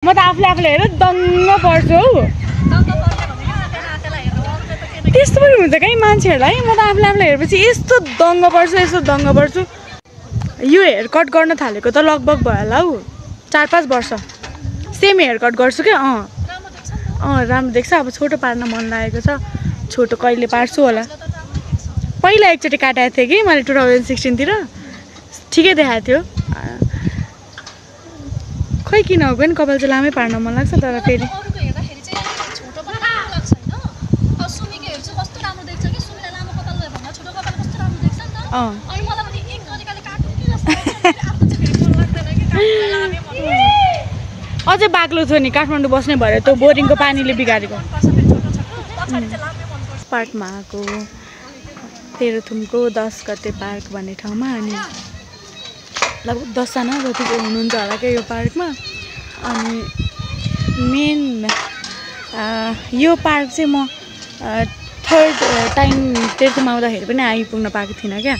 म त आफूले हेर दङ्ग पर्छु हौ। त्यस्तो पनि हुन्छ कहीँ मान्छेहरूलाई। म त आफूले हेरेपछि यस्तो दङ्ग पर्छु। यो हेयर कट गर्न थालेको त लगभग भयो होला हौ 4-5 वर्ष। सेम हेयर कट गर्छु क्या। राम्रो देख्छ। अब छोटो पार्न मन लागेको छ। छोटो कहिले पार्छु होला। पहिला एकचोटि काटेको थिएँ कि मैले 2016 तिर। ठिकै देखाएको थियो। खै किन हो पनि कपाल चाहिँ लामै पार्न मन लाग्छ तर फेरि अझै बाक्लो थियो नि काठमाडौँ बस्ने भएर त्यो बोरिङको पानीले बिगारेको। पार्कमा आएको तेह्रथुमको 10 गते पार्क भन्ने ठाउँमा। अनि लगभग 10 जना जति हुनुहुन्छ होला क्या यो पार्कमा। अनि मेन यो पार्क चाहिँ म 3rd टाइम तेह्रथुम आउँदाखेरि पनि आइपुग्न पाएको थिइनँ क्या।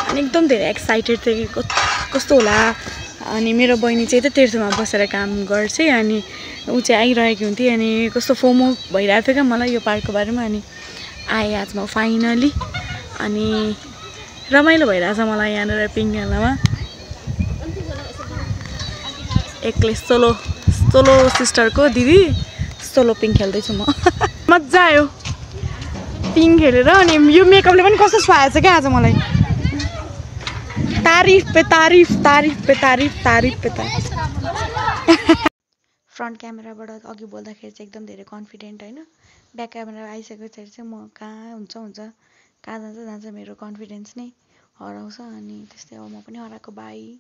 अनि एकदम धेरै एक्साइटेड थिएँ कि कस्तो होला। अनि मेरो बहिनी चाहिँ त तेह्रथुममा बसेर काम गर्छ। अनि ऊ चाहिँ आइरहेको हुन्थ्यो। अनि कस्तो फोमो भइरहेको थियो क्या मलाई यो पार्कको बारेमा। अनि आएँ आज म फाइनली। अनि रमाइलो भइरहेछ मलाई यहाँनिर पिङ खेल्नमा। एक्लै सोलो सिस्टरको दिदी सोलो पिङ खेल्दैछु म। मजा आयो पिङ खेलेर। अनि यो मेकअपले पनि कस्तो सुहाएछ क्या आज मलाई। तारिफ पे तारिफ। फ्रन्ट क्यामेराबाट अघि बोल्दाखेरि चाहिँ एकदम धेरै कन्फिडेन्ट होइन। ब्याक क्यामेरा आइसकेपछि चाहिँ म कहाँ हुन्छ कहाँ जान्छ मेरो कन्फिडेन्स नै हराउँछ। अनि त्यस्तै अब म पनि हराएको बाई।